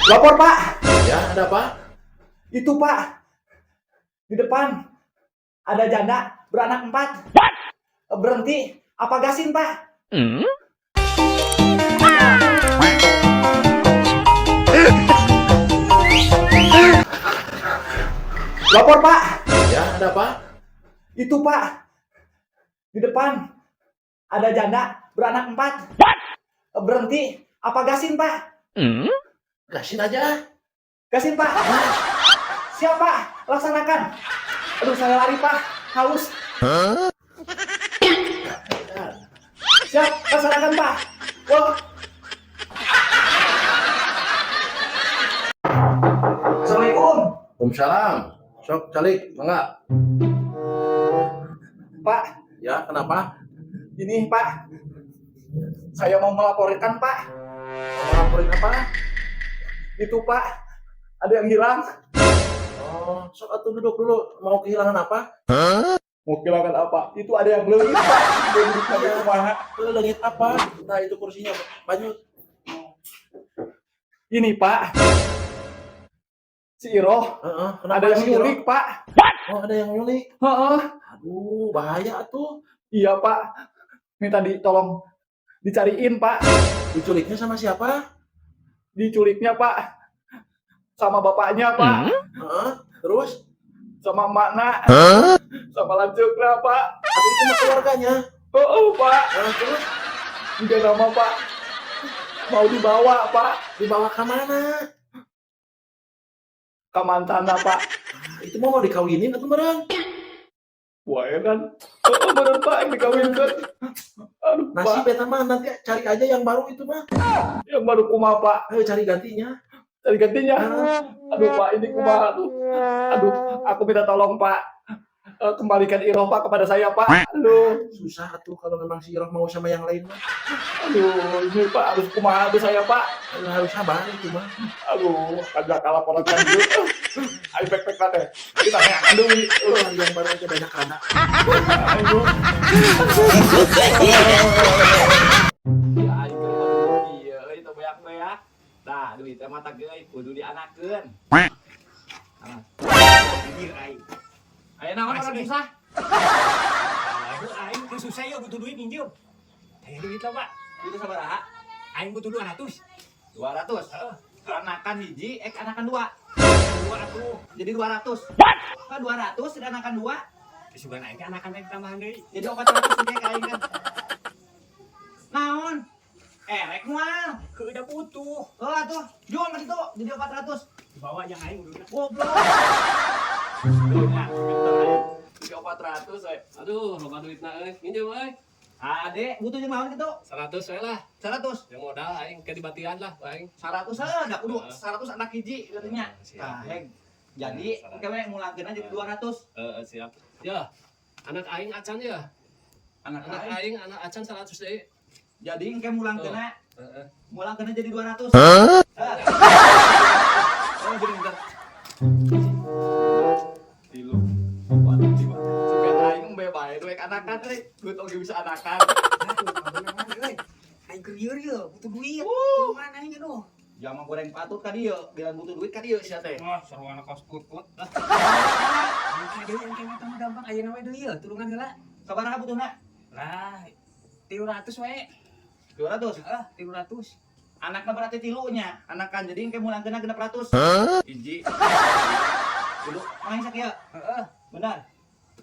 Lapor, Pak. Ya, ada apa? Itu, Pak. Di depan ada janda beranak empat. Berhenti, apa gasin, Pak? Lapor, Pak. Ya, ada apa? Itu, Pak. Di depan ada janda beranak empat. Berhenti, apa gasin, Pak? Gasin aja. Gasin, Pak. Siap, Pak. Laksanakan. Aduh, saya lari, Pak. Haus. Siap, laksanakan, Pak. Wah. Assalamualaikum. Waalaikumsalam. Sok, calik, mangga. Pak, Ya, kenapa? ini, Pak. Saya mau melaporkan, Pak. Mau laporin apa? Itu, Pak. Ada yang hilang. Oh, sok atuh duduk dulu. Mau kehilangan apa? Mau kehilangan apa? Itu ada yang leungit, Pak. Leungit sampai kumaha. Leungit apa? Nah, itu kursinya. Maju. Ini, Pak. Si Iroh, Heeh, kenapa ada yang sih, Iroh? nyulik, Pak. Oh, ada yang nyulik. Heeh. Aduh, bahaya tuh. Iya, Pak. Minta ditolong dicariin, Pak. Diculiknya sama siapa? Diculiknya, Pak. Sama bapaknya, Pak. Heeh. Terus? Sama makna. Sama lanjutnya, Pak. Tapi itu mah keluarganya. Oh, Pak. Nah, terus Enggak nama, Pak. Mau dibawa, Pak. dibawa ke mana? Ke Mantana, Pak. Nah, itu mau dikawinin atau mereng? Wah, ya kan. Oh, bener, Pak, yang dikawinkan. Aduh, Pak. Nasib eta mah nanti cari aja yang baru itu mah. Yang baru kumaha, Pak. Ayo cari gantinya. Cari gantinya. Nah, Aduh, Pak, ini kumaha. Aduh. Aduh, aku minta tolong, Pak. Kembalikan Iroh, Pak, kepada saya, Pak. Aduh. Susah tuh kalau memang si Iroh mau sama yang lain mah. Aduh, ini Pak harus kumaha tuh saya, Pak. Aduh, harus sabar itu mah. Aduh, kagak kalah ponakan dulu. Ayo pek-pek lah teh. Kita yang deui. Aduh, yang baru aja banyak anak. Aduh. Ya aing keur ieu euy teu beak-beak. Tah, duit teh mata euy kudu dianakeun. Ieu aing. Aya naon orang susah? Aduh, aing teu susah ya butuh duit minjem. Aya duit lah, Pak. Itu sabaraha? Aing butuh 200. 200. Heeh. Anakan hiji, ek anakan dua. Dua atuh. Jadi 200. Kan 200 dan anakan dua. Sugan aing teh anakan teh tambahan deui. Jadi 400 engke ka aing kan. Naon? Rek moal. Heuh da butuh. Oh atuh, jual ka ditu jadi 400. Dibawa jeung aing uduna. Goblok. Duitnya, pinter aing. Jadi 400 we. Aduh, loba duitna euy. Minjem euy. Ade, butuh jeung naon kitu? 100 we lah. 100. Yang modal aing ke dibatian lah aing. 100 heeh, da kudu 100 anak hiji katanya. Siap. Tah, heg. Jadi engke we ngulangkeun jadi 200. Heeh, siap. Ya, anak aing acan ya. Anak Anak aing. aing anak acan 100 deui. Jadi engke mulangkeunna, Heeh. mulangkeunna jadi 200. Hah? Oh, jadi bentar. Tilu, empat, lima. Suka aing embe bae duit anakan euy. Duit oge bisa anakan. Aduh, kabeneran euy. Aing keur lieur ieu, butuh duit. Tulungan aing aduh. Jangan goreng patut ka dieu, bilang butuh duit ka dieu sia teh. Wah, seru anak kos kutut. Engke deui engke mah mah gampang ayeuna we deui ieu, tulungan heula. Sabaraha butuhna? Lah, 300 we. 200. Heeh, 300. Anakna berarti tilunya, anakan jadi engke mulangkeunna 600. Hiji. Kudu main sakieu. Heeh. Benar.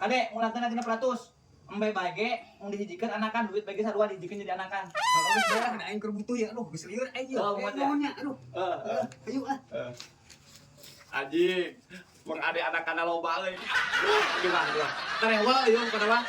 Ade mulangkeunna 600. Embe bae ge mun dihijikeun anakan duit bae ge sarua dihijikeun jadi anakan. Heeh, geus beres da aing keur butuh ya, aduh, geus lieur aing ieu. Oh, Eh, muat ya. nuhun nya, aduh. Heeh. Heeh, ayo ah. Anjing, Bang Ade anakan loba euy. Gimana gimana? Terewel ieu kana mah.